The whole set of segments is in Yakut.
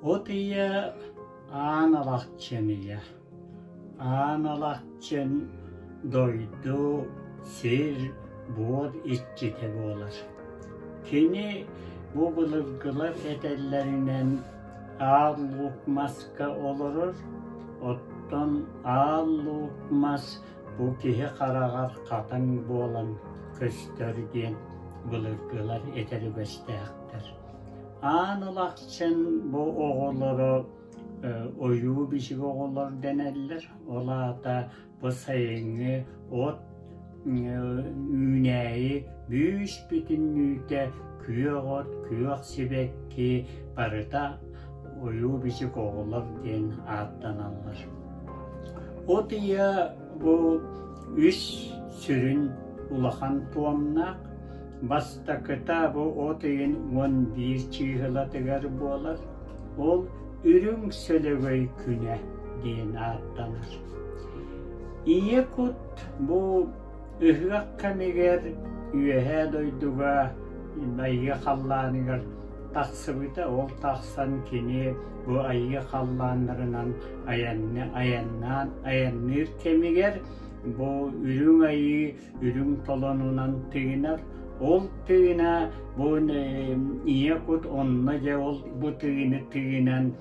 От ыйа Аан Алахчын ыйа. Аан Алахчын дойду, сир, буор иччитэ буолар. Кини бу былыргылар этэллэринэн Аал Луук маска олорор, оттон Аал Луук мас бу киһи хараҕар хатыҥ буолан көстөр диэн былыргылар этэр үгэстээхтэр. Аан Алахчын бу оҕолоро ойуу-бичик оҕолор дэнэллэр. Ол аата бу сайыҥҥы от үүнээйи бүүс-бүтүннүүтэ күөх от, күөх сибэкки барыта ойуу-бичик оҕолор диэн ааттаналлар. От ыйа бу үс сүрүн улахан туомнаах. Бастакыта бу от ыйын 11 чыыһылатыгар буолар. Ол Үрүҥ Сөлөгөй күнэ диэн ааттанар. Ийэ кут бу ыһыах кэмигэр Үөһээ дойдуга Айыы халлааныгар тахсыбыта. Ол тахсан кини бу Айыы халлааннарынан айаннаан айанныыр кэмигэр бу Үрүҥ Айыы үрүҥ толонунан тыынар. Ол тыына бу ийэ кут онно дьэ ол бу тыыны тыынан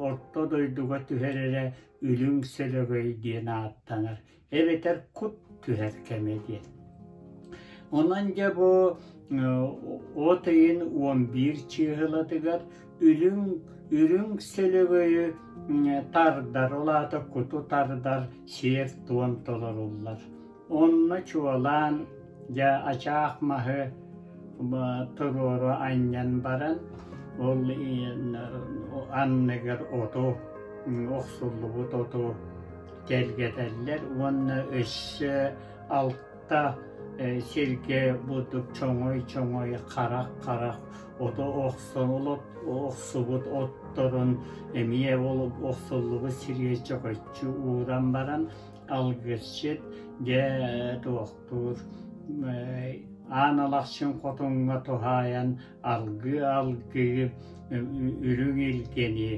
орто дойдуга түһэр эрэ үлүҥ сөлөгөй диэн ааттанар эбэтэр кут түһэр кэмэ диэн. Онон дьэ бу от ыйын 11 чыыһылатыгар үрүҥ үрүҥ сөлөгөйү тардар, ол аата куту тардар сиэр-туом толоруллар. Онно чуолаан дьэ ачаах маһы туруору анньан баран ол анныгар оту охсуллубут оту тэлгэтэллэр уонна өссө алта сиргэ бурдук чоҥой-чоҥой харах-харах оту охсон охсубут отторун эмиэ ол охсуллубут сиргэ чөкөччү ууран баран алгысчыт дьэ туохтуур Аан Алахчын хотуҥҥа туһаайан алгыы-алгыы үрүҥ илгэни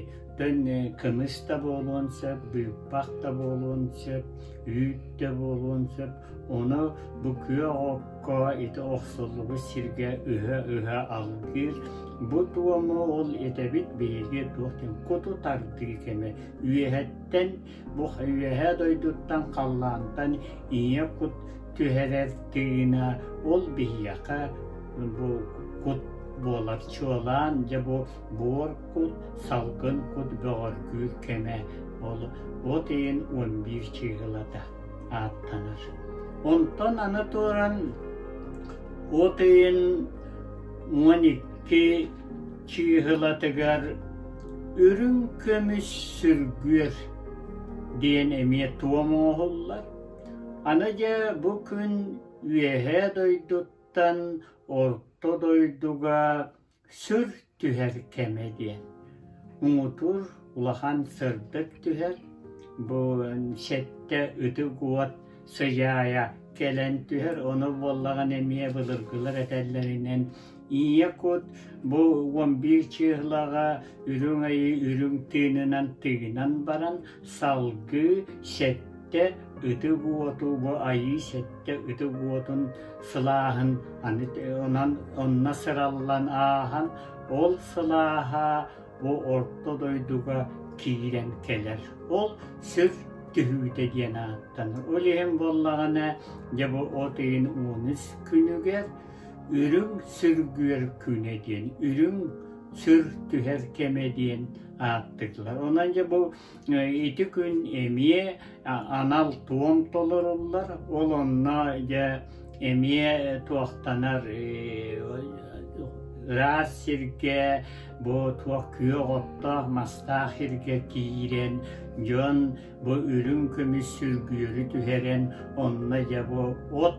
кымыс да буолуон сөп, быыппах да буолуон сөп, үүт да буолуон сөп. Ону бу күөх окко ити охсуллубут сиргэ ыһа-ыһа алгыыр. Бу туому ол этэбит биһиги туох диэн куту тардыы кэмэ үөһэттэн Бу үөһээ дойдуттан халлаантан ийэ кут түһэрэр тыына ол биһиэхэ бу кут буолар чуолаан дьэ бу буор кут, салгын кут бөҕөргүүр кэмэ ол от ыйын 11 чыыһылата ааттанар. Онтон аны туран от ыйын 12 чыыһылатыгар үрүҥ көмүс сүргүөр диэн эмиэ туом оҥоһуллар. Аны дьэ бу күн Үөһээ дойдуттан Орто дойдуга сүр түһэр кэмэ диэн. Муҥутуур улахан сырдык түһэр, бу сэттэ ытык уот сыдьаайа кэлэн түһэр, ону буоллаҕына эмиэ былыргылар этэллэринэн Ийэ кут бу 11 чыыһылаҕа үрүҥ айыы үрүҥ тыынынан тыынан баран салгыы сэттэ ытык уоту бу айыы сэттэ ытык уотун сылааһын аны онон онно сыраллан ааһан ол сылааһа бу орто дойдуга киирэн кэлэр. Ол сүр түһүүтэ диэн ааттанар. Ол иһин буоллаҕына дьэ бу от ыйын 13 күнүгэр Үрүҥ сүргүөр күнэ диэн, үрүҥ сүр түһэр кэмэ диэн ааттыыллар. Онон дьэ бу ити күн эмиэ анал туом толоруллар. Ол онно дьэ эмиэ туохтанар ыраас сиргэ бу туох күөх оттоох мастаах сиргэ киирэн дьон бу үрүҥ көмүс сүргүөрү түһэрэн онно дьэ бу от.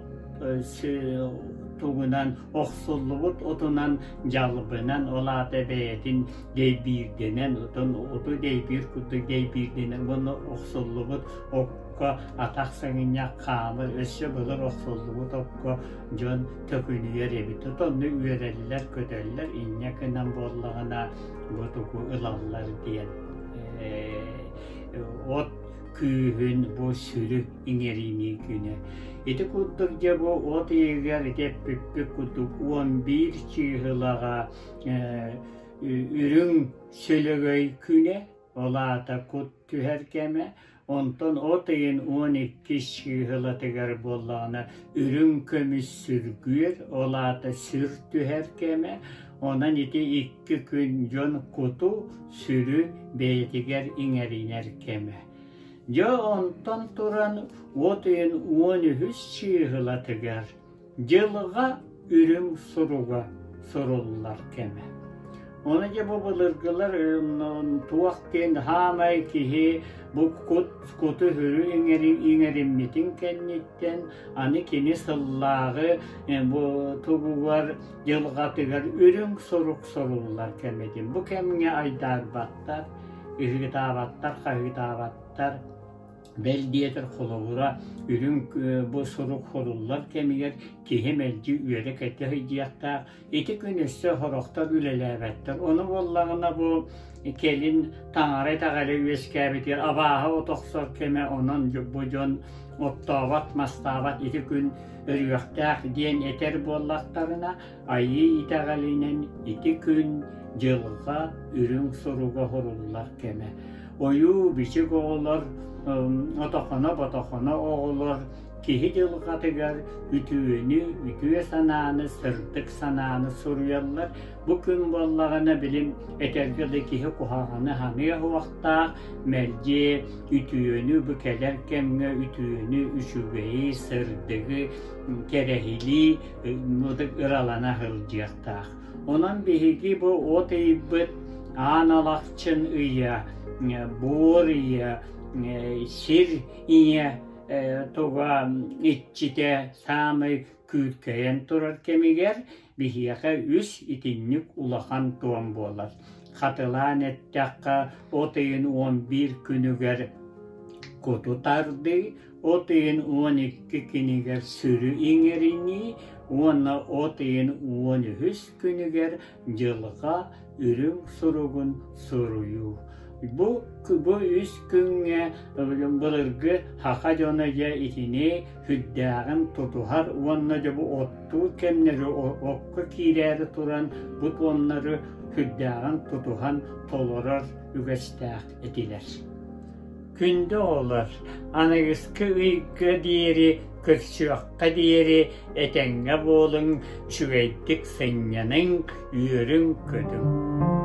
тугунан охсуллубут отунан дьалбынан, ол аата бэйэтин дэйбиирдэнэн, отон оту дэйбиир курдук дэйбиирдэнэн уонна охсуллубут окко атах саҥынньах хаамар, өссө былыр охсуллубут окко дьон төкүнүйэр эбит. Отонну үөрэллэр-көтөллөр, инньэ гынан буоллаҕына бу тугу ылаллар диэн от күүһүн бу сүрү иҥэринии күнэ. Ити курдук дьэ бу от ыйыгар ити эппиппит курдук 11 чыыһылаҕа үрүҥ сөлөгөй күнэ, ол аата кут түһэр кэмэ, онтон от ыйын 12 чыыһылатыгар буоллаҕына үрүҥ көмүс сүргүөр, ол аата сүр түһэр кэмэ, онон ити икки күн дьон куту, сүрү бэйэтигэр иҥэринэр кэмэ. Дьэ онтон туран от ыйын 13 чыыһылатыгар Дьылҕа үрүҥ суруга суруллар кэмэ. Ону дьэ бу былыргылар туох диэн хаамай киһи бу кут куту-сүрү иҥэриммитин кэнниттэн аны кини сыллааҕы бу тугугар дьылҕатыгар үрүҥ сурук суруллар кэмэ диэн. Бу кэмҥэ айдаарбаттар, ыһыытаабаттар, хаһыытаабаттар. Бэл диэтэр холобура, үрүҥ бу сурук суруллар кэмигэр киһи мэлдьи үөрэ-көтө сылдьыахтаах. Ити күн өссө сорохтор үлэлээбэттэр. Ону буоллаҕына бу кэлин таҥара итэҕэлэ үөскээбитигэр абааһы от охсор кэмэ, онон бу дьон оттообот, мастаабат ити күн өрүөхтээх диэн этэр буоллахтарына, Айыы итэҕэлинэн ити күн дьылҕа үрүҥ суруга суруллар кэмэ. Ойуу-бичик оҕолор, отохоно-ботохоно оҕолор киһи дьылҕатыгар үтүөнү, үтүө санааны, сырдык санааны суруйаллар. Бу күн буоллаҕына билим этэргэ да киһи куһаҕаны ханыа суохтаах, мэлдьи үтүөнү бу кэлэр кэмҥэ үтүөнү, үчүгэйи, сырдыгы кэрэһилии ыралана сылдьыахтаах. Онон биһиги бу от ыйбыт Аан Алахчын ыйа, буор ыйа, сир ийэ туга иччитэ саамай күүркэйэн турар кэмигэр биһиэхэ үс итинник улахан туом буолар. Хатылаан эттэххэ, от ыйын 11 күнүгэр куту тардыы, От ыйын 12 күнүгэр сүрү иҥэринии уонна от ыйын 13 күнүгэр дьылҕа үрүҥ суругун суруйуу. Бу, бу үс күҥҥэ былыргы саха дьоно дьэ итини сүрдээҕин тутуһар уонна дьэ бу оттуур кэмнэри окко киирээри туран бу туомнары сүрдээҕин тутуһан толорор үгэстээх этилэр. Күндү оҕолор, аныгыскы ыйга диэри көрсүөххэ диэри этэҥҥэ буолуҥ, үчүгэйдик сынньаныҥ, үөрүҥ-көтүҥ.